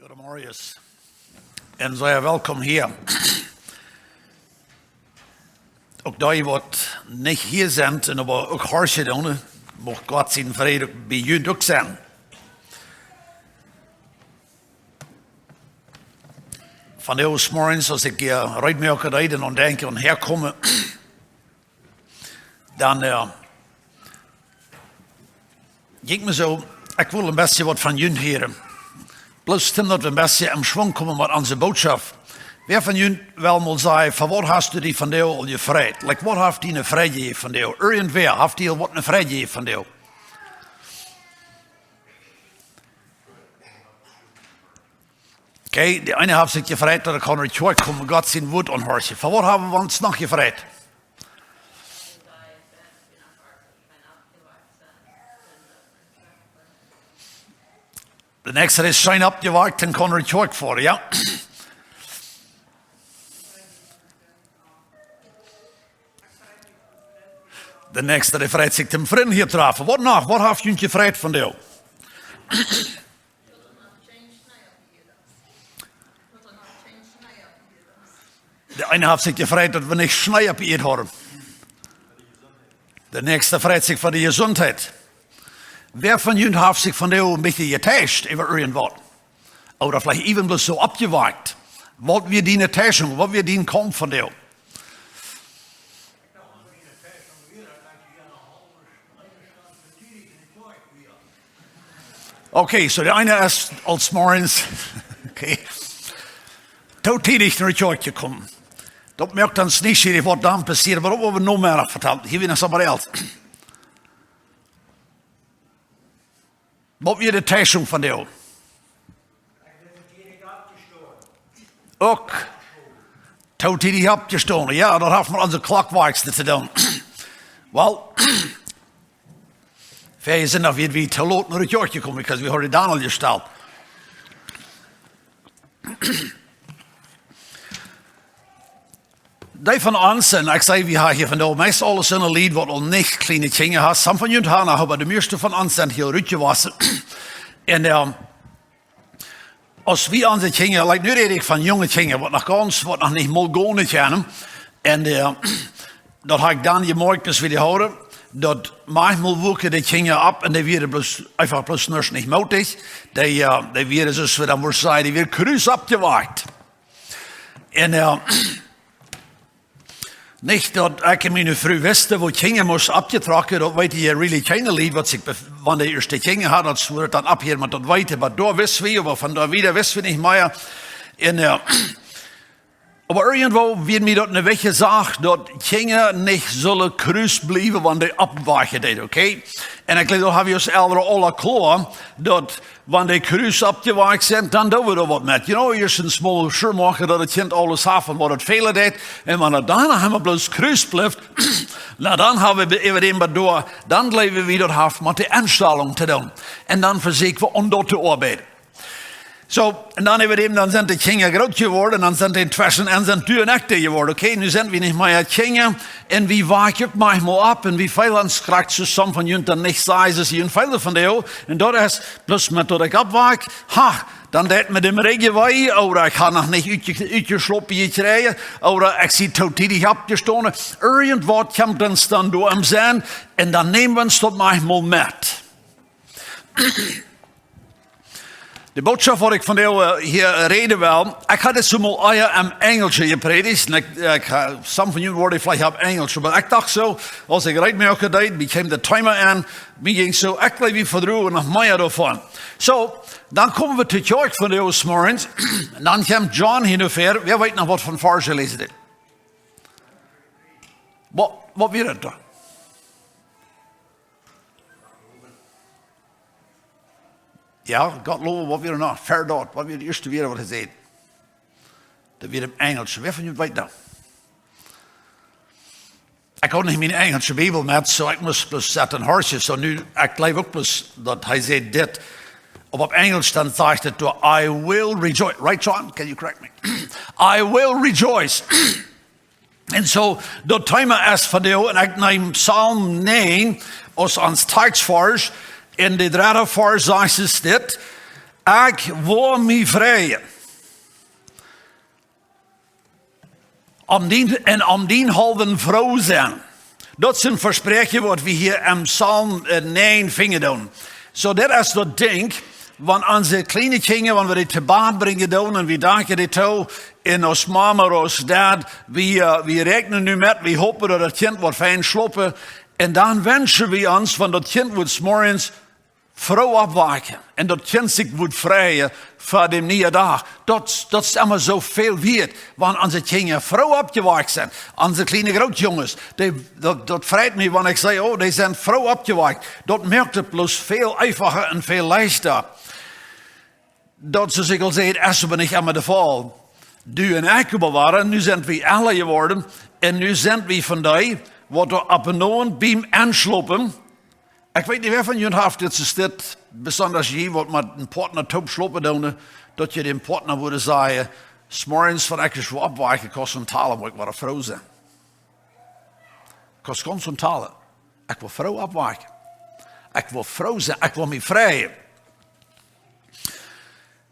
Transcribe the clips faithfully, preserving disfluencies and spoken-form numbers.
Goodemorjes. Un sea welkom hia. Uk dee waut nich hia sent un oba uk horchen doonen, mucht Gott sien Fräd uk bie junt uk sennen. Vondoag zemorjes, aus ekj hia reed moaken deed un aun denkjen aun häakomen, dan, äh, jinkj mie soo, ekj well een bät waut von junt hieren. Bloos toom daut wie een bät em Schwung komen met onse Botschaft. Wäa von junt well mol sajen, fa waut hast du die vondoag aul jefreit? Like, waut haft die een Freid jejäft vondoag? Irjentwäa, haft die aul waut een Freid jejäft vondoag? Okay, de eene haft sikj jefreit daut hee kunn no de Kjoakj komen, Gott sien Wuat aunhorchen. Fa waut haben wie ons noch jefreit? De näakjste es scheen oppjewakjt un kunn no de Kjoakj foaren, jo? De näakjste, dee freit sikj, dän Frint hia to träfen. Waut noch? Waut haft junt jefreit vondoag? De eene haft sikj jefreit daut wie nich Schnee oppe Ieed hauden. De näakjste freit sikj fa de Jesuntheit. Wäa von junt haft sikj vondoag een bät jeteischt äwa irjentwaut? Ooda veleicht iewen bloos soo oppjewakjt? Waut wia diene Teischung? Waut wia dien Kaumf vondoag? Okay, soo de eene es aul zemorjes, okay, too tiedich no de Kjoakj jekomen. Daut moakt ons nich schierig, waut dan passieet, oba daut woa wie noch mea vetalen. Hia wia noch somebody else. Waut wia de Teischung vondoag? Uk too tiedich oppjestonen. Jo, daut haft met onse Klock wajchsen to doonen. Well, wie sent noch wada, wada too lot no de Kjoakj jekomen, because wie hauden dan aul jestalt. Dee von ons, un ekj saj, wie haben hia vondoag meist aules soone Lied waut aul nich kjliene Kjinja haben. Some von junt haben noch, oba de mieeschte von ons sent hia rutjewossen. Un, äh, aus wie onse Kjinja, like, nu räd ekj von junge Kjinja, waut noch gaunz, waut noch nich mol gonen kjennen. Un, äh, daut hab ekj dan jemoakjt, aus wie dee hauden, daut maunchmol wuaken de Kjinja opp un dee wieren bloos, eefach bloos nuscht nich mootich. Dee, äh, dee wieren, soo aus wie dan wudden sajen, dee wieren kruss oppjewakjt. Un, äh, nich daut ekj un miene Fru wisten, woo Kjinja musten oppjetrocken, daut weeten je really kjeene Lied, waut sikj bef-, wan dee ieescht Kjinja hauden, daut wort dan oppjehieet met daut weeten, oba doa wisten wie, oba von doa wieda wisten wie nich mea. Un, äh, oba irjentwoo wia mie daut eene wichtje Sach, daut Kjinja nich sullen kruss bliewen, wan dee oppwaken deeden, okay? Un ekj jleew, daut haben wie ons Elren aula kloa, daut wan dee kruss oppjewakjt sent, dan doo wie doa waut met. You know, ieeschtens mol sure moaken, daut daut Kjint aules haft, waut et fälen deit. Un wan et dan emma bloos kruss blift, na, dan haben wie äwa däm waut doa, dan jleew wie, daut haft met de Enstalunk to doonen. Un dan vesieekj wie aun daut to oabeiden. Soo, un dan äwa däm, dan sent de Kjinja groot jeworden, un dan sent dee entweschen, un sent du un ekj dee jeworden. Okay, nu sent wie nich mea Kjinja, un wie waken uk maunchmol opp, un wie feelen ons krakjt soo, some von junt dan nich, sajen see, see feelen von dee, un daut es bloos met daut ekj oppwak, ha, dan deit mie de Rigjen wee, ooda ekj hab noch nich utje-, utjeschlopen jekjräajen, ooda ekj sie too tiedich oppjestonen. Irjentwaut kjemt ons dan doa em Senn, un dan nämen wie ons daut maunchmol met. De Botschaft, waut ekj vondoag, äh, hia räden well, ekj haud et soo mol ea em Enjelschen jeprädicht, un ekj, ekj ha-, some von junt woaren veleicht opp Enjelsch, oba ekj docht soo, aus ekj reed moaken deed, mie kjeem daut Thema aun, mie jinkj soo, ekj jleew, wie vedroagen noch mea doavon. Soo, dan komen wie to Kjoakj vondoag zemorjes, un dan kjemt John hia no väaren, wäa weet noch waut von Varsch läsen deit? Waut, waut wia daut dan? Jo, Gott lowen, waut wia noch? Ver daut, waut wia daut ieeschte Wuat, waut hee säd? Daut wia em Enjelschen. Wäa von junt weet daut? Ekj haud nich miene enjelsche Bibel met, soo ekj must bloos setten horchen. Soo nu, ekj jleew uk bloos daut hee säd dit. Oba opp Enjelsch dan sajcht et doa, "I will rejoice." Right, John? Can you correct me? "I will rejoice." Un soo, daut Thema es vondoag, un ekj neem Psalm näajen aus ons Tekjstvarsch. En de dredde Varsch sajcht et dit: Ekj woa mie freien. Om dien, un om dienhaulwen froo sennen. Daut es een Vespräakjen waut wie hia em Psalm, äh, näajen finjen doonen. Soo, dit es daut Dinkj, wan onse kjliene Kjinja, wan wie dee to Bad brinjen doonen un wie danken dee too, un aus Mama, aus Dad, wie, äh, wie räakjnen nu met, wie hopen daut daut Kjint woat fein schlopen. Un dan wenschen wie ons, wan daut Kjint woat 's Morjens froo oppwaken. Un daut Kjint sikj woat freien fa dän nieen Dach. Daut, daut es emma soo väl wieet, wan onse Kjinja froo oppjewakt sent. Onse kjliene Grootjunges, dee, daut, daut freit mie, wan ekj see, oh, dee sent froo oppjewakt. Daut moakt daut bloos väl eenfacha un väl leichta. Daut, soo aus ekj aul säd, es oba nich emma de Faul. Du un ekj oba wieren, nu sent wie elra jeworden, un nu sent wie von dee, waut doa opp un aun biem enschlopen. Ekj weet nich, wäa von junt haft dit, es dit, besonda jie, waut met een Partner toop schlopen doonen, daut jie däm Partner wudden sajen, 's Morjens, wan ekj ieescht oppwak, ekj kaun nich talen, woa ekj woa froo sennen. Ekj kaun nich talen. Ekj woa froo oppwaken. Ekj woa froo sennen, ekj woa mie freien.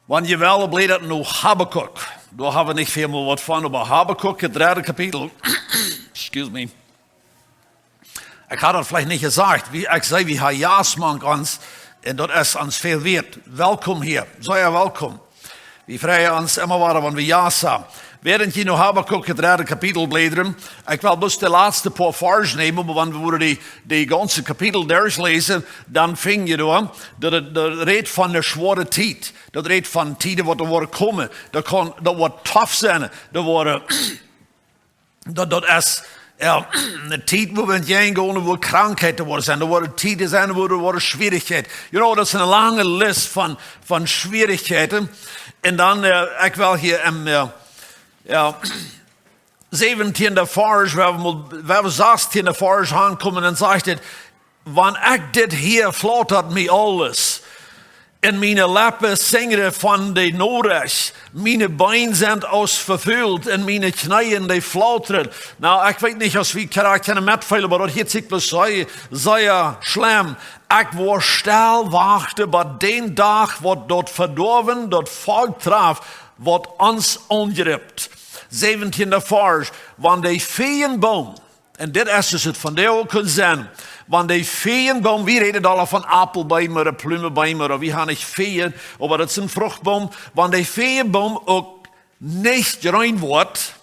Wan jie wellen, blädat no Habakuk. Doa hab wie nich väl mea waut von, oba Habakuk, daut dredde Kapitel. Excuse me. Ekj haud daut veleicht nich jesajcht. Wie, ekj säd, wie haben Jast mank ons. Un daut es ons väl wieet. Welkom hia. Sea welkom. Wie freien ons emma wada, wan wie Jast haben. Wäarent jie no Habakuk, daut dredde Kapitel, bläden, ekj well bloos de latste poa Varsch nämen, oba wan wie wudden dee, dee gaunze Kapitel derchläsen, dan finj jie doa, daut et, daut rät von eene schwoare Tiet. Daut rät von Tieden, waut doa woaren komen. Daut kaun, daut woat tough sennen. Daut woaren, daut, daut es, jo, eene Tiet, wua wie enenn gonen, wua Krankheiten woaren sennen. Doa woaren Tieden sennen, wua doa woaren Schwierichkjeiten. You know, daut es eene lange List von, von Schwierichkjeiten. Un dan, äh, ekj well hia em, äh, jo, säwentieenden Varsch, wua wie, wua wie sastieen Varsch aunkomen, dan sajcht et, wan ekj dit hia, flautat mie aules. Un miene Leppen sinjen von de Norecht. Miene Been sent aus vefult un miene Kjneeen, dee flautren. Nu, ekj weet nich aus wie krakjt kjennen metfeelen, oba daut hieet sikj bloos sea, sea schlemm. Ekj woa stell wachten bat dän Dach, waut daut Vedoawen, daut Volkj traft, waut ons aunjript. Säwentieenden Varsch, wan de Fiejenboom, un dit es, es et von dee uk kunn sennen, wan de Fiejenboom, wie räden doa aul von Aupelbeem ooda Plumebeem ooda wie haben nich Fiejen, oba daut es een Fruchtboom, wan de Fiejenboom uk nich jreen woat,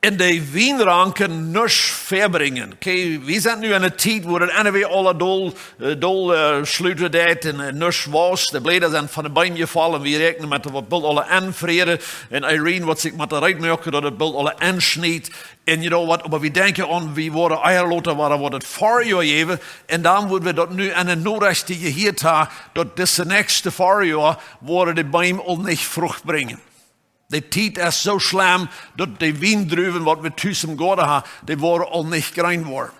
un de Wienranken nuscht väabrinjen. Okay, wie sent nu enne Tiet, wua daut enne Wäakj aula dol, äh, dol, äh, schluten deit un, äh, nuscht wausst. De Bläda sent von de Beem jefollen. Wie räakjnen met daut woat boolt aula enfrieren. Un Irene woat sikj met de Reed moaken, daut et boolt aula enschniet. Un you know what, oba wie denkjen aun, wie woaren ea lota, woaren, woat et Farjoa jäwen. Un dan woa wie daut nu enne Norechten jehieet haben, daut dise näakjste Farjoa woaren de Beem aul nich Frucht brinjen. De Tiet es soo schlemm, daut de Wiendruwen, waut wie tus em Goaden haben, dee woaren aul nich jreen woaren.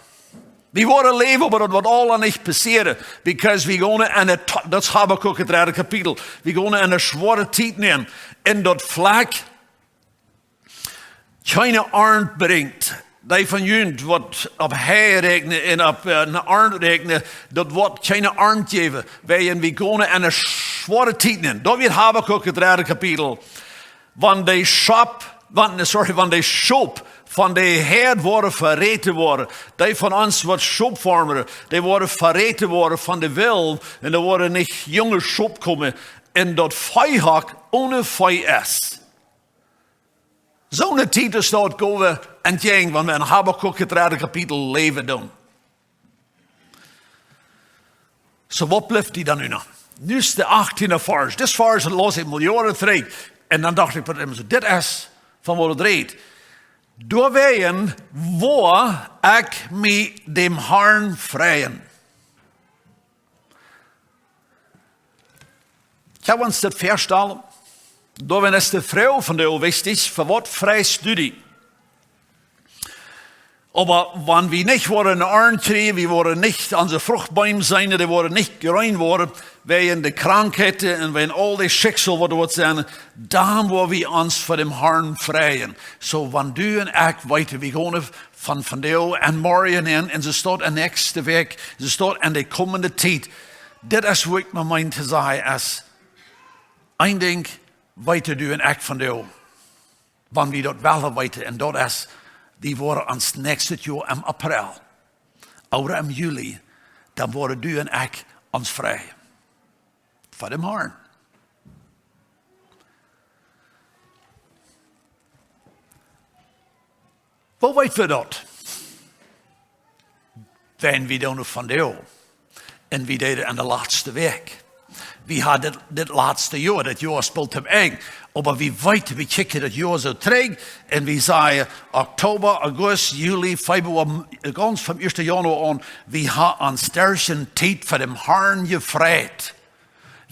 Wie woaren läwen, oba daut woat aula nich passieren, because wie gonen enne, daut es Habakuk, daut dredde Kapitel, wie gonen enne schwoare Tiet enenn, un daut Volkj kjeene Arnt brinjt. Dee von junt, waut opp Hei räakjnen un opp, äh, eene Arnt räakjnen, daut woat kjeene Arnt jäwen, wiels wie gonen enne schwoare Tiet enenn. Daut wia Habakuk, daut dredde Kapitel. Wan de Schop, wan, sorry, wan de Schop von de Häad woaren veräten woaren, dee von ons, waut Schopfoarma, dee woaren veräten woaren von de Wilden, un doa woaren nich junge Schop komen, un daut Veehakj one Vee es. Soone Tiet es daut, gonen wie entjäajen, wan wie en Habakuk, daut dredde Kapitel, läwen doonen. Soo, waut blift die dan nu noch? Nu es de achtieende Varsch. Dis Varsch laus ekj mol Joaren trigj. Un dan docht ekj bie mie soo, dit es von waut et rät. Doawäajen woa ekj mie däm Harn freien. Kjenn wie ons daut väastalen? Doawäajen es de Froag vondoag wichtich, fa waut freist du die? Oba wan wie nich woaren Arnt kjrieen, wie woaren nich onse Fruchtbeem seenen, dee woaren nich jreen woaren, wäajen de Krankheiten un wäajen aul de Schicksal, waut doa woat sennen, dan woa wie ons fa däm Harn freien. Soo, wan du un ekj weeten, wie gonen von vondoag un morjen enenn, un soo staut enne näakjste Wäakj, soo staut enne komende Tiet, Dit es waut ekj mau meen to sajen es, een Dinkj weeten du un ekj vondoag, wan wie daut wellen weeten, un daut es, wie woaren ons näakjstet Joa em April ooda em Juli, dan woaren du un ekj ons frei ver däm Harn. Woo weet wie daut? Wan wie doonen vondoag un wie deeden enne latste Wäakj. Wie hauden dit, dit latste Joa, dit Joa es boolt tom Enj. Oba wie weeten, wie kjikjen daut Joa soo trigj un wie sajen, Oktoba, August, Juli, Februar, m-, gaunz vom ieeschten Januoa aun, wie haben ons derch de Tiet ver däm Harn jefreit.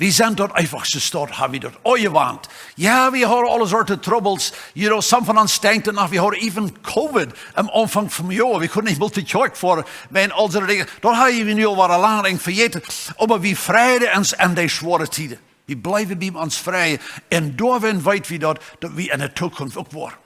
Wie sent daut eefach soo, daut haben wie daut aunjewant. Jo, wie hauden aule Sorten Trubbels. You know, some von ons denkjen noch, wie hauden even Covid aum Aunfank vom Joa. Wie kunnen nich mol to Kjoakj foaren, wan aul soone Dinja. Daut haben wie nu aul wada lang vejäten. Oba wie freiden ons aun dee schwoare Tieden. Wie bliewen bie ons frei. Un doawäajen weeten wie daut, daut wie enne Zukunft uk woaren.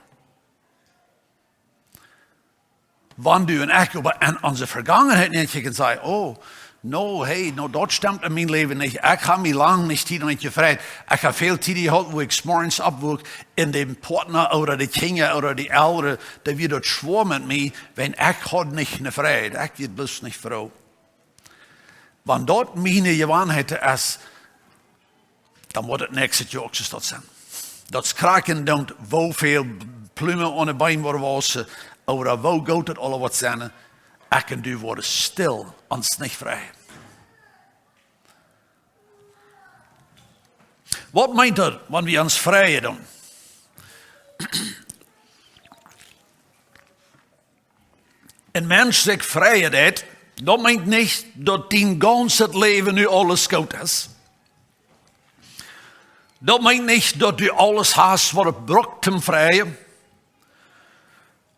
Wan du un ekj oba aun onse Vergangenheit nich kjikjen un sajen, oh, no, hey, no, daut stemt en mien Läwen nich. Ekj hab mie lang nich Tiet nich jefreit. Ekj hab väl Tiet jehaut, wua ekj 's morjens oppwuak un däm Partner ooda de Kjinja ooda de Elren, dee wia daut schwoa met mie, wan ekj haud nich ne Freid. Ekj wia bloos nich froo. Wan daut miene Jewanheit es, dan woat daut näakjste Joa uk soo daut sennen. Daut es krakjt endoont, woo väl Plumen aune Beem woaren wausen, ooda woo goot daut aules woat sennen, ekj un du woaren stell ons nich frei. Waut meent daut, wan wie ons freien doonen? Een Mensch sikj freien deit, daut meent nich, daut dien gaunzet Läwen nu aules goot es. Daut meent nich, daut du aules hast, waut et brukt toom freien.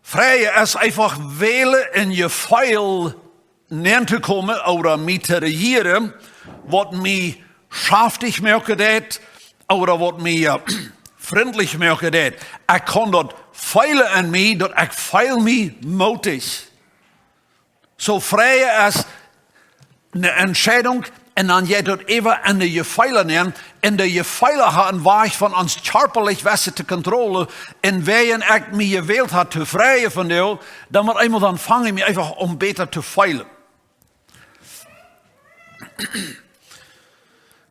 Freien es eefach wälen, een Jefeel nenn to komen ooda mie to rejieren, waut mie schaftich moaken deit ooda waut mie, äh, frintlich moaken deit. Ekj kaun daut feelen aun mie, daut ekj feel mie mootich. Soo freien es ne Entscheidunk un dan jeit daut äwa aun de Jefeelen nenn. Un de Jefeelen haben een Wajch von ons kjarpalich wesse to kontrollen. Un wan ekj mie jewält hab to freien vondoag, dan met eemol dan fang ekj mie eefach aun bäta to feelen.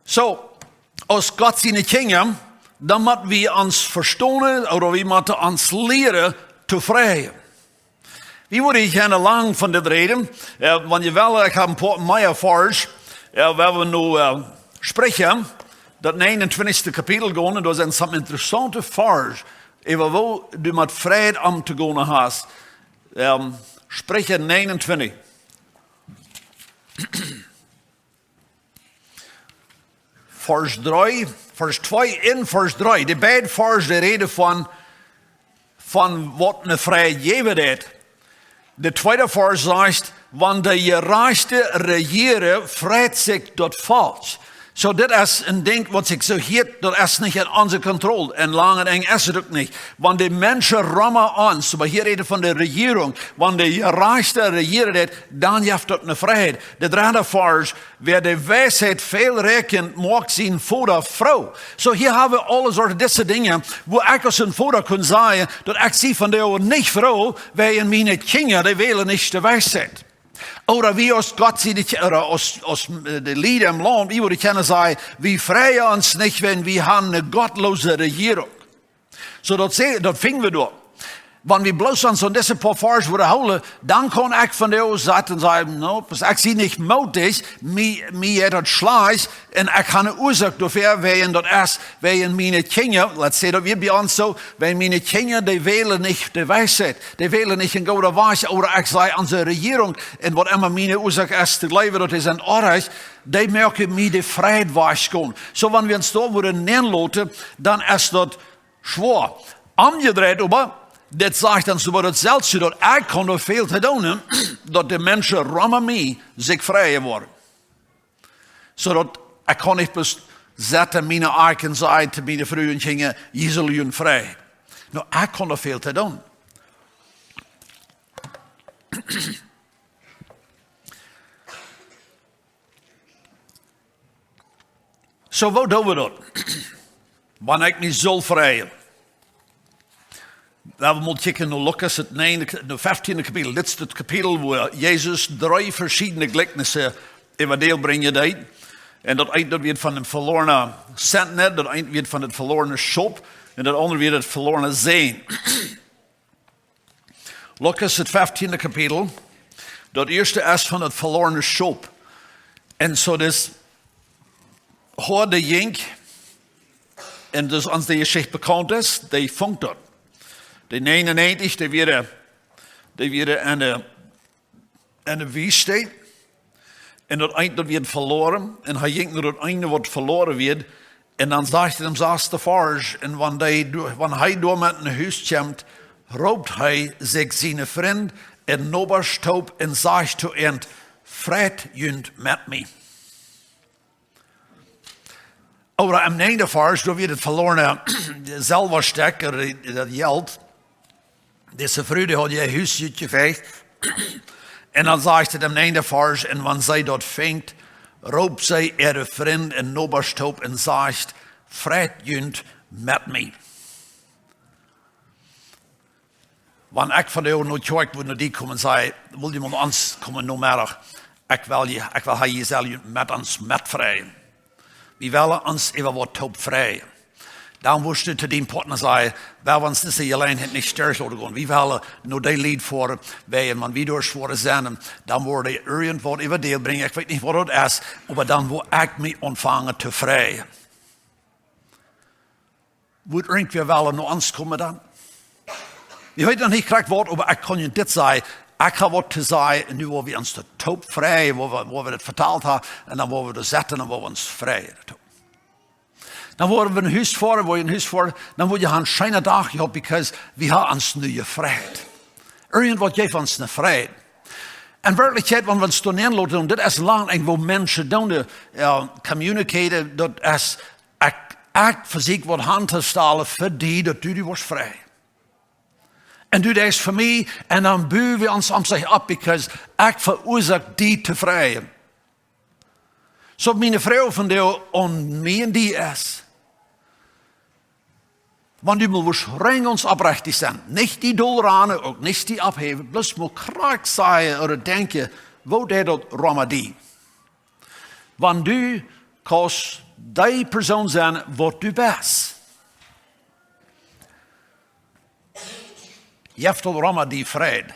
Soo, aus Gott siene Kjinja, dan motten wie ons vestonen, ooda wie motten ons lieren to freien. Wie wudden hia kjennen lang von dit räden. Jo, wan jie wellen, ekj hab een poa mea Varsch. Jo, wie woaren nu, äh, Spricha, daut negenuntwintichste Kapitel gonen, un doa sent some interessaunte Varsch, äwa woo du met Freid omtogonen hast. Ähm, Spricha negenuntwintich. Varsch dree, Varsch twee un Varsch dree. De beid Varsch, dee räden von, von waut ne Freid jäwen deit. De tweede Varsch sajcht, wan de Jerajchte rejieren, freit sikj daut Volkj. Soo, dit es een Dinkj, waut sikj soo hieet, daut es nich en onse Kontroll. Un lang un enj es et uk nich. Wan de Menschen rom ons, oba hia räden von de Rejierunk, wan de Jerajchte rejieren deit, dan jeft daut ne Freid. De dredde Varsch, wäa de Weisheit väl räakjent, moakt sienen Voda froo. Soo, hia hab wie aule Sorten dise Dinja, wua ekj aus een Voda kunn sajen, daut ekj sie vondoag nich froo, wiels miene Kjinja, dee wälen nich de Weisheit. Ooda wie aus Gott siene Kj-, ooda aus, aus, äh, de Lied em Launt, wie wudden kjennen sajen, wie freien ons nich, wan wie haben ne gottloose Rejierunk. Soo, daut see, daut finjen wie doa. Wan wie bloos aun soon dise poa Varsch wudden hoolen, dan kunn ekj vondoag sitten un sajen, no, ekj sie nich mootich, mie, mie jeit daut schlajcht, un ekj hab ne Uasoak doafäa, wiels daut es, wiels miene Kjinja, let's say, daut wia bie ons soo, wiels miene Kjinja, dee wälen nich de Weisheit, dee wälen nich een gooden Wajch, ooda ekj saj, onse Rejierunk, un waut emma miene Uasoak es to jleewen, daut es en Orrajcht, dee moaken mie de Freid wajchgonen. Soo, wan wie ons doa wudden nenloten, dan es daut schwoa. Omjedreit oba, dit sajcht ons oba daut selfst, daut ekj kaun doa väl to doonen, daut de Menschen rom mie sikj freien woaren. Soo daut ekj kaun nich bloos sitten, miene Akjen sajen to miene Fru un Kjinja, jie sellen junt freien. No, ekj kaun doa väl to doonen. Soo, woo doo wie daut? Wan ekj mie sull freien. Lot ons mol kjikjen no Lukas, daut näajende, daut feftiende Kapitel. Dit es daut Kapitel, wua Jesus dree veschiedne Jlikjnisse äwa däl brinjen deed. Un daut eent, daut wia von dän velornen Sent, daut eent wia von daut velorne Schop, un daut aundre wia daut velorne Sän. Lukas, daut feftiende Kapitel. Daut ieeschte es von daut velorne Schop. Un soo dis Hoad jinkj, un dis ons de Jeschicht bekaunt es, dee funk daut. De näajenunneajentich, dee wieren, dee wieren aun de, aun de Wiest. Un daut eent, daut wia veloaren. Un hee jinkj no daut eene, waut veloaren wia. Un dan sajcht hee em sasten Varsch, un wan hee doa-, wan hee doamet no Hus kjemt, roopt hee sikj siene Frind un Nobasch toop un sajcht to an: "Freit junt met mie." Oba em näajenden Varsch, doa wia daut velorne Selwastekj, ooda daut Jelt. Dise Fru, dee haud äa Hus utjefecht. Un dan sajcht et em näajenden Varsch: "Un wan see daut finjt, roopt see äare Frind un Nobasch toop un sajcht: 'Freit junt met mie.'" Wan ekj vondoag no Kjoakj wudd no die komen un saj: "Wudd jie mol no ons komen Nomeddach? Ekj well jie, ekj well hia, jie sellen met ons metfreien." Wie wellen ons äwa waut toop freien. Dan wurscht du to dien Partner sajen: "Wie wellen ons dise Jeläajenheit nich sterch loten gonen. Wie wellen no dee Lied foaren, wiels wan wie doa foaren sent, dan woat irjentwaut äwa däl brinjen. Ekj weet nich, waut daut es, oba dan woa ekj mie aunfangen to freien." Wudd irjentwäa wellen no ons komen dan? Ekj weet noch nich krakjt waut, oba ekj kaun junt dit sajen. Ekj hab waut to sajen, un nu woa wie ons doa toop freien, wua wie, wua wie daut vetalt haben, un dan woa wie doa sitten un woa wie ons freien. Dan woa wie no Hus foaren, woa wie no Hus foaren, dan woa wie een scheenen Dach haben, because wie haben ons nu jefreit. Irjentwaut jeef ons een Freid. En Werkjlichkjeit, wan wie ons doa nenloten, un dit es een Launt, wua Menschen doonen, jo, communicaten, daut es, ekj, ekj vesieekj waut han to stalen fa die, daut du die woascht frei. Un du deist fa mie, un dan buen wie ons aun sikj opp, because ekj veluasoak die to freien. Soo, miene Froag vondoag aun mie un die es: Wan du mol wurscht rein gaunz oprechtich sennen, nich die dol ranen, uk nich die opphäwen, bloos mol krakjt sajen ooda denkjen, woo deit daut romma die? Wan du kaust dee Persoon sennen, waut du best, jeft daut romma die Freid?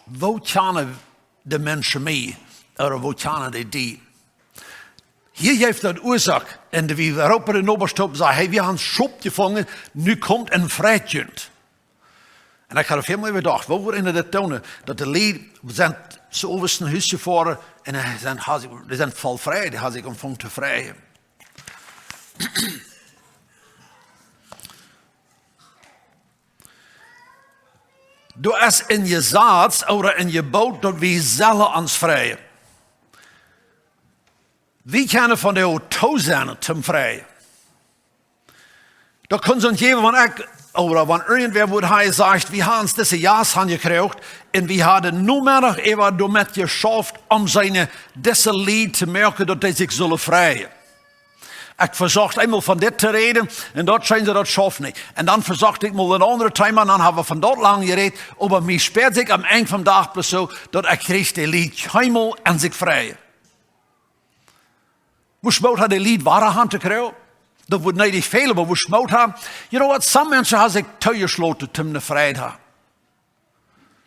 Woo kjanen de Menschen mie, ooda woo kjanen dee die? Hia jeft daut Uasoak, un wie roopen de Nobasch toop un sajen: "Hey, wie haben Schop jefungen, nu komt un freit junt." Un ekj hab väl mea jedocht, woo wudd eena daut doonen, daut de Lied sent soo owes no Hus jefoaren un dee sent, haben sikj, dee sent voll Freid, dee haben sikj aunjefongen to freien. Doa es een Jesaz ooda een Jeboot, daut wie sellen ons freien. Wie kjennen vondoag too sennen toom freien. Daut kaun soont jäwen, wan ekj, ooda wan irjentwäa wudd hia sajen: "Wie haben ons dise Jas aunjekjräajen un wie haben Nomeddach äwa doamet jeschauft, om siene, dise Lied to moaken, daut dee sikj sullen freien." Ekj vesocht eemol von dit to räden, un daut schient soo, daut schauft nich. Un dan vesocht ekj mol een aundret Thema, un dan hab wie von daut lang jerät, oba mie spieet sikj aum Enj vom Dach bloos soo, daut ekj kjrieech de Lied kjeenmol aun sikj frei. Wurscht Moot haben, de Lied wada han to kjrieen? Daut wudd needich fälen, oba wurscht Moot haben? You know what? Some Menschen haben sikj toojeschloten, toom ne Freid haben.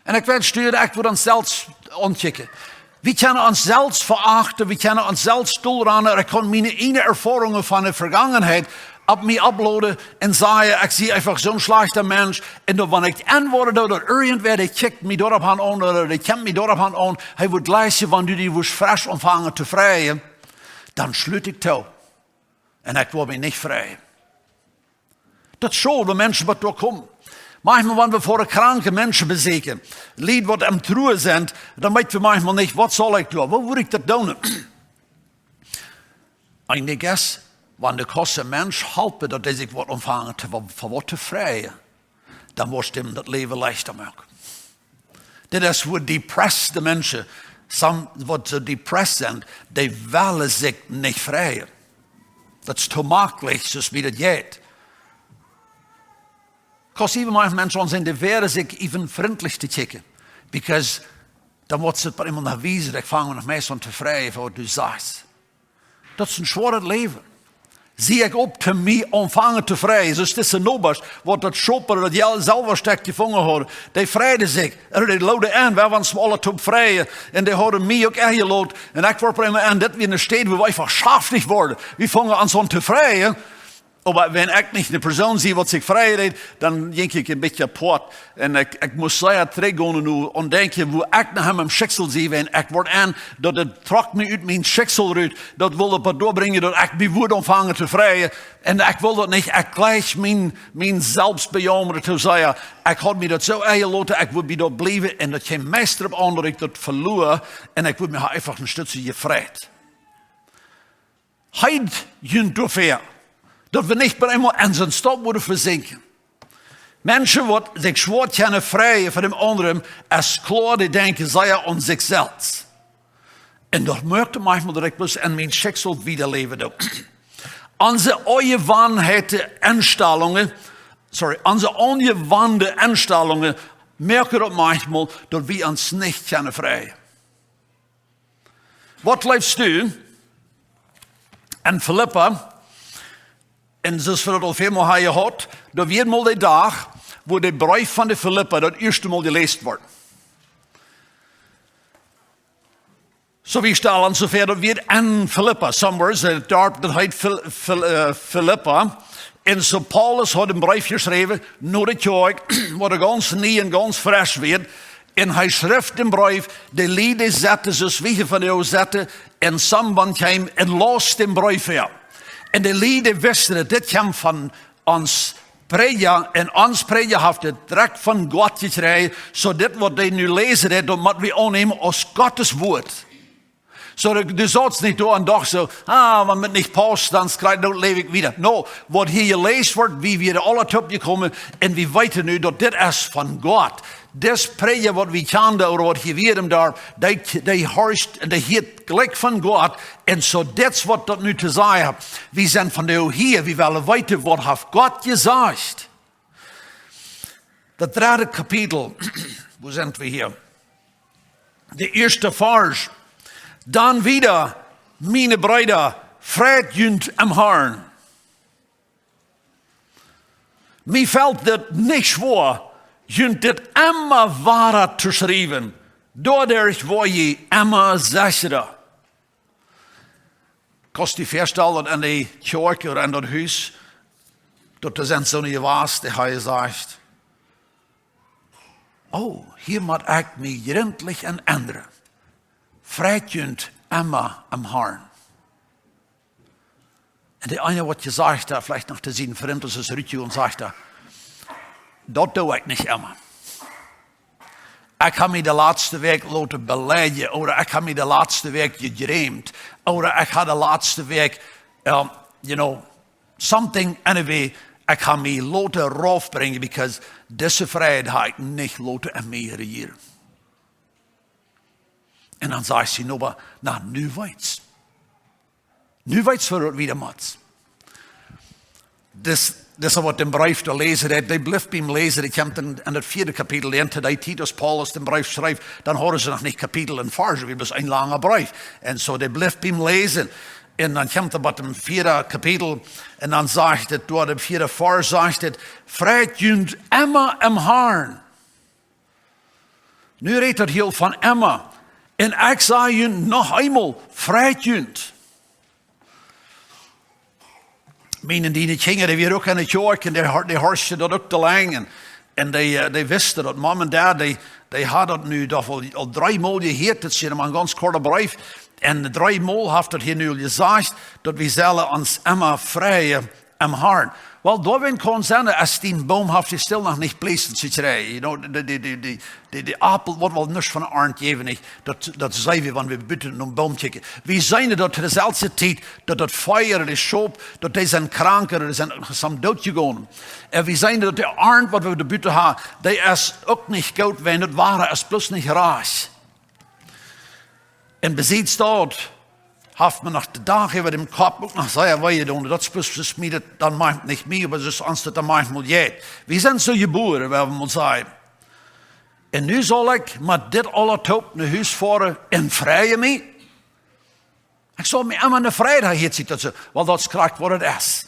Un ekj wudd sturen, ekj wudd ons selfst aunkjikjen. Wie kjennen ons selfst veachten, wie kjennen ons selfst dol ranen. Ekj kaun miene ieejne Erfoarungen von de Vegangenheit opp mie aufloden un sajen: "Ekj sie eefach soon schlajchta Mensch." Un dan, wan ekj aunwoa, daut irjentwäa, dee kjikjt mie doaropp aun, ooda dee kjemt mie doaropp aun, hee wudd jlikj, wan du die wurscht fresch aunfangen to freien, dan schlut ekj too. Un ekj woa mie nich freien. Daut es schod, wan Menschen waut doa komen. Maunchmol, wan wie ver kranke Menschen besieekjen, Lied waut aum Truaren sent, dan weet wie maunchmol nich, waut saul ekj doonen? Woo wudd ekj daut doonen? Eejentlich es, wan du kaust een Mensch halpen, daut dee sikj woat aunfangen to, fa, fa waut to freien, dan woascht du am daut Läwen leichta moaken. Dit es, wua depressed Menschen Some waut soo depressed sent, dee wellen sikj nich freien. Daut es too maklich, soo aus wie daut jeit. Kaust iewen mol Menschen aunseenen, dee woagen sikj iewen frintlich to kjikjen. Because dan woat see bie eemol no wiesen, ekj fang noch mea aun to freien fa waut du sajchst. Daut es een schwoaret Läwen. Sie ekj opp to mie aunfangen to freien. Soo aus dise Nobasch, waut daut Schop ooda daut Jel-, Selwastekj jefungen haud. Dee freiden sikj. Ooda dee looden en, wie wieren aule toop freien. Un dee hauden mie uk enjelot. Un ekj wort bie eemol en, dit wia eene Städ, wua wie eefach schaftich worden. Wie fungen aun to freien. Oba wan ekj nich eene Persoon sie, waut sikj freien deed, dan jinkj ekj een bät apoat. Un ekj, ekj must sea trigjgonen nu un denkjen, woo ekj no mien Schicksal sie, wan ekj wort en, daut daut trock mie ut mien Schicksal rut, daut wull oba doabrinjen, daut ekj bie wudd aunfangen to freien. Un ekj wull daut nich, ekj jlikj mien, mien Selfstbejaumren to sennen. Ekj haud mie daut soo enjeloten, ekj wull bie daut bliewen. Un daut kjeem meist doaropp aun, daut ekj daut veloa. Un ekj wull mie eefach een Stootje jefreit. Hilt junt doafäa, daut wie nich bie eemol en soon Stopp wudden vesinkjen. Menschen, waut sikj schwoa kjennen freien von däm aundren, es kloa, dee denkjen sea aun sikj selfst. Un daut moakt maunchmol, daut ekj bloos en mien Schicksal wieda läwen doo. Onse aunjewande Enstalungen, sorry, onse aunjewande Enstalungen moaken daut maunchmol, daut wie ons nich kjennen freien. Waut jleefst du? En Filippa, un soo aus wie daut aul väl mol haben jehaut, daut wia mol de Dach, wua de Breef von de Filippa daut ieeschte Mol jeläst wort. Soo wie stalen aun soo väl, daut wia en Filippa, somewhere, daut Darp, daut heet Fil-, Fil-, äh, Filippa. Un soo Paulus haud een Breef jeschräwen, no de Kjoakj, waut gaunz nie un gaunz fresch wia. Un hee schreef dän Breef, de Lied, dee sauten, soo aus wie hia vondoag sauten, un someone came un läs dän Breef väa. Un de Lied, dee wisten, daut dit kjeem von ons Prädja, un ons Prädja haft daut direkt von Gott jekjräajen, soo dit, waut dee nu läsen, daut mott wie aunnämen aus Gottes Wuat. Soo, du, du sautst nich doa un dochst soo, ah, wan daut nich pausst, dan schrie-, dan läs ekj wieda. No, waut hia jeläst wort, wie wieren aula toopjekomen, un wie weeten nu, daut dit es von Gott. Dis Prädja, waut wie kjanen, ooda waut hia wia em Darp, dee, dee horcht un dee hieet jlikj von Gott, un soo dit es, waut daut nu to sajen haft. Wie sent vondoag hia, wie wellen weeten, waut haft Gott jesajcht. Daut dredde Kapitel, wua sent wie hia? De ieeschte Varsch. Dan wieda, miene Breeda, freit junt em Harn. Mie felt daut nich schwoa, junt dit emma wada to schriewen, doaderch woa jie emma sechra. Kaust die väastalen, daut en de Kjoakj ooda en daut Hus, daut doa sent soone jewast, dee haben jesajcht: Oh, hia mott ekj mie jrintlich aun endren. Freit junt emma em Harn. Un de eena, waut jesajcht haft, veleicht noch to sienen Frint, aus hee rutjeit un sajcht: Daut doo ekj nich emma. Ekj hab mie de latste Wäakj loten beleidjen, ooda ekj hab mie de latste Wäakj jedreamt, ooda ekj hab de latste Wäakj, um, you know, something, anyway, ekj hab mie loten raufbrinjen, because dise Freiheit hab ekj nich loten aun mie rejieren. Un dan sajcht see: No, oba, na, nu weetst. Nu weetst, woo daut wieda mott. Dis, dis waut dän Breef doa läsen, dee, dee blift biem läsen, dee kjemt en, en daut vieede Kapitel, en to dee Tiet, aus Paulus dän Breef schreef, dan hauden see noch nich Kapitel un Varsch, wia bloos een langa Breef. Un soo, dee blift biem läsen. Un dan kjemt hee bie daut vieede Kapitel, un dan sajcht et, doa daut vieede Varsch sajcht et: Freit junt emma em Harn. Nu rät daut hia von emma. Un ekj saj junt noch eemol, freit junt. Miene un diene Kjinja, dee wieren uk en de Kjoakj un dee, dee horchten daut uk too lang. Un, un dee, eh, dee wisten daut Mom un Dad, dee, dee hauden daut nu doch aul, aul dree Mol jehieet, daut es mau een gaunz korta Breef. Un dree Mol haft daut hia nu aul jesajcht, daut wie sellen ons emma freien em Harn. Well, doa wan kaun sennen, aus dee Boom haft, dee stell noch nich Bläda to kjrieen. You know, dee, dee, dee Aupel woat woll nich von de Arnt jäwen, nich? Daut, daut seenen wie, wan wie buten em Boom kjikjen. Wie seenen daut to de selwje Tiet, daut daut Fia, de Schop, daut dee sent krank, dee sent som doot jegonen. Un wie seenen daut de Arnt, waut wie doa buten haben, dee es uk nich goot, wan daut Wada es bloos nich rajcht. Un besied daut haft mie noch dän Dach äwa dän Kopp uk noch sea wee jedonen. Daut es bloos, daut es mie daut dan manchmol, nich mie, oba daut es ons daut dan manchmol jeit. Wie sent soo jebuaren, woa wie mol sajen. Un nu saul ekj met dit aula toop no Hus foaren un freien mie. Ekj saul mie emma ne Freid haben, hieet sikj daut soo. Well, daut es krakjt waut daut es.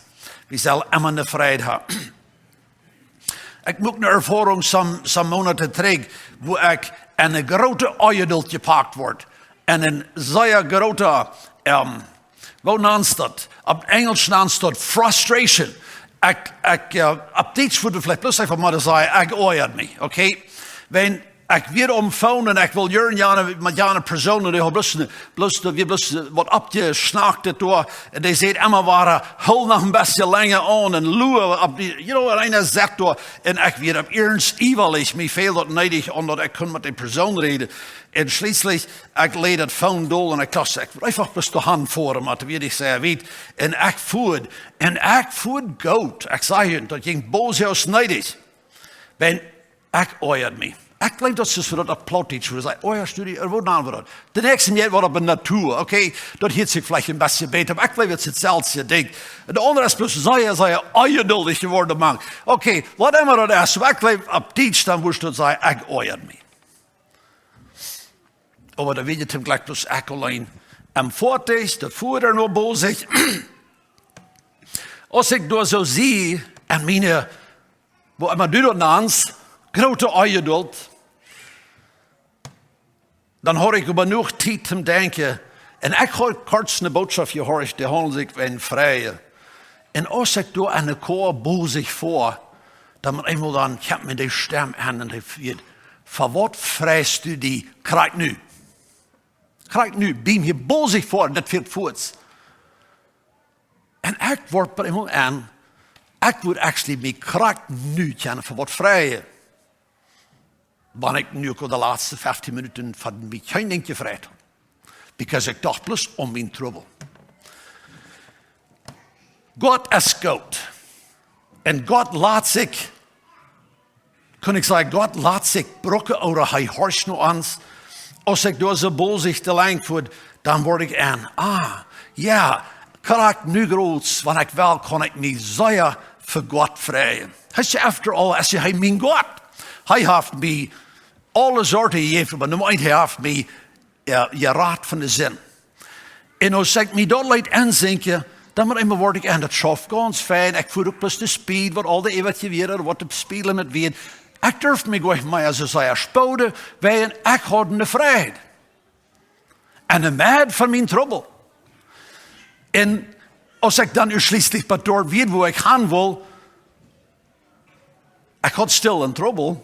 Wie sellen emma ne Freid haben. Ekj muak ne Erfoarunk some, some Moonat trigj, wua ekj en ne groote Onjedult jepakt wort. En ne sea groote, ähm, woo nant daut? Opp Enjelsch nant daut frustration. Ekj, ekj, äh, opp Dietsch wudd wie veleicht bloos eefach mol sajen, ekj oajad mie, okay? Wan ekj wia aum Phone un ekj wull jieren jane, met jane Persoon, un dee haud bloos, bloos, dee wia bloos waut oppjeschnackt doa. Un dee säd emma wada, "Hool noch een bät lenja aun un lua opp die," you know, un eena saut doa. Un ekj wia opp iernst iewrich, mie fäld daut needich aun daut ekj kunn met dee Persoon räden. Un schlieslich, ekj läd daut Phone dol un ekj docht, ekj wull eefach bloos doa han foaren, mau daut wia nich sea wiet. Un ekj foa, un ekj foa goot. Ekj saj junt, daut jinkj boolt soo aus needich. Wan ekj oajad mie. Ekj jleew, daut es fa daut Plautdietsch, wua see oajad studie, äh, woo nanen wie daut? De näakjste Mol wort opp de Natua, okay? Daut hieet sikj veleicht een bät bäta, oba ekj jleew, daut es daut selwje Dinkj. Un de aundre es bloos sea, sea onjeduldich jeworden, Mann. Okay, waut emma daut es, oba ekj jleew, opp Dietsch dan wurscht du sajen, ekj oajad mie. Oba daut wia je toom Jlekj bloos ekj auleen. Em Foatich, daut foa doa noch bosich. Aus ekj doa soo sie, en miene, woo emma du daut nanst, groote Onjedult, dan haud ekj oba noch Tiet toom denkjen. Un ekj haud kort ne Bootschoft jehieet, dee haundeld sikj von Freien. Un aus ekj doa aun de Koa bosich foa, dan met eemol dan kjemt mie dee Stemm aun un dee fruach: "Fa waut freist du die krakjt nu? Krakjt nu, biem hia bosich foaren, daut fält fuaz." Un ekj wort bie eemol aun, ekj wudd actually mie krakjt nu kjennen fa waut freien. Wan ekj nu uk aul de latste feftieen Minuten von mie kjeen Dinkj jefreit haud. Because ekj docht bloos aun mienen Trubbel. Gott es goot. Un Gott lat sikj, kunn ekj sajen, Gott lat sikj brucken, ooda hee horcht no ons. Aus ekj doa soo bosich de Lenj foa, dan wort ekj aun: "Ah, jo, krakjt nu groz, wan ekj well, kaun ekj mie sea fa Gott freien." Hee es, after all, es hee mien Gott. Hee haft mie aule Sorten jejäft, oba Numma eent, hee haft mie, jo, jerat von de Sind. Un aus ekj mie daut leet ensinkjen, dan met eemol wort ekj aun, daut schauft gaunz fein. Ekj foa uk bloos de Speed, waut aul de äwrje wieren, waut de Speed Limit wia. Ekj durf mie goanich mea soo sea spoden, wiels ekj haud ne Freid. Un ne Meed von mienen Trubbel. Un aus ekj dan nu schlieslich bie daut wia, wua ekj han wull, ekj haud stell een Trubbel.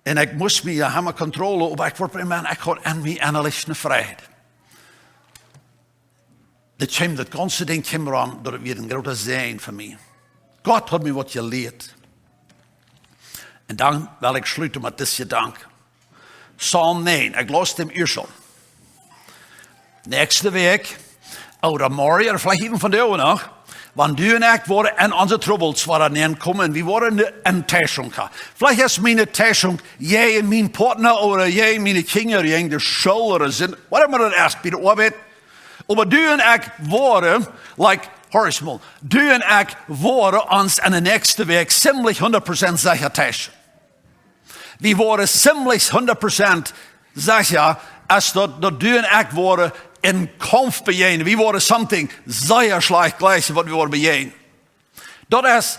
Un ekj must mie jo emma kontrollieren, oba ekj wort bie mie, ekj haud aun mie ennalich ne Freid. Daut kjeem, daut gaunze Dinkj kjeem rom, daut wia een groota Säajen fa mie. Gott haud mie waut jelieet. Un dan well ekj schluten met disen Jedanken. Psalm näajen, ekj laus dän ieescht aul. Näakjste Wäakj, ooda morjen, ooda veleicht äwent vondoag noch, wan du un ekj woaren enn onse Trubbels woaren nenkomen, wie woaren ne Enttäuschung haben. Veleicht es miene Enttäuschung jäajen mienen Partner ooda jäajen miene Kjinja, jäajen de School ooda Sind, whatever daut es, bie de Oabeit. Oba du un ekj woaren, like, horch mol, du un ekj woaren ons enn de näakjste Wäakj ziemlich hundat Prozent secha täuschen. Wie woaren ziemlich hundat Prozent secha, aus daut, daut du un ekj woaren een Kaumf bejäajnen. Wie woaren something sea schlajcht jlikjen, waut wie woaren bejäajnen. Daut es,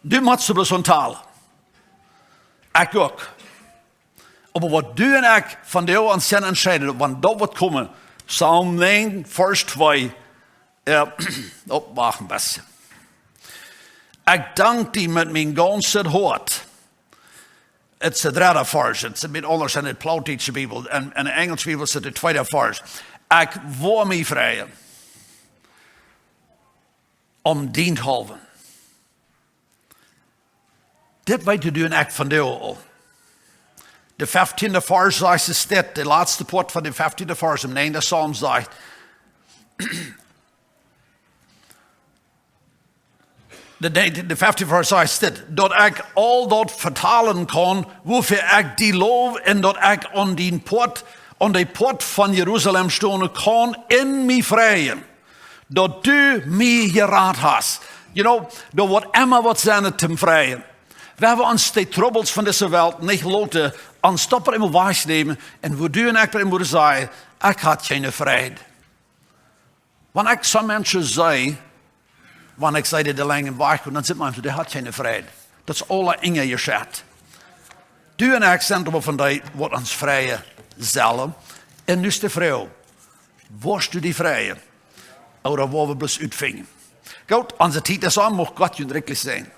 du motst bloos aun talen. Ekj uk. Oba waut du un ekj vondoag ons kjennen entscheiden, wan daut woat komen, Psalm näajen, Varsch twee, jo, oh, wacht een bät. Ekj dank die met mien gaunzet Hoat. Daut es de dredde Varsch, daut es een bät aundasch enn de plautdietsche Bibel. Enn, enn de enjelsche Bibel es daut de tweede Varsch. Ekj woa mie freien. Om dienthaulwen. Dit weeten du un ekj vondoag aul. De feftieende Varsch sajcht, es dit, de latste Poat von de feftieende Varsch em näajenden Psalm sajcht, de, de, de feftieende Varsch sajcht dit, daut ekj aul daut vetalen kaun, wuafäa ekj die loow, un daut ekj aun dien Poat aun de Poat von Jerusalem stonen kaun un mie freien, daut du mie jerat hast. You know, doa woat emma waut sennen toom freien. Wan wie ons de Trubbels von dise Welt nich loten, ons doa emma wajchnämen, un wua du un ekj emma wudden sajen: "Ekj hab kjeene Freid." Wan ekj soone Menschen see, wan ekj see dee de lenjd wajch, un dan sitt eena, dee haft kjeene Freid. Daut es aule Enj jeschat. Du un ekj sent oba von dee, waut ons freien sellen. Un nu es de Froag: Woascht du die freien? Ooda woa wie bloos utfinjen? Goot, onse Tiet es om, mucht Gott junt rikjlich säajnen.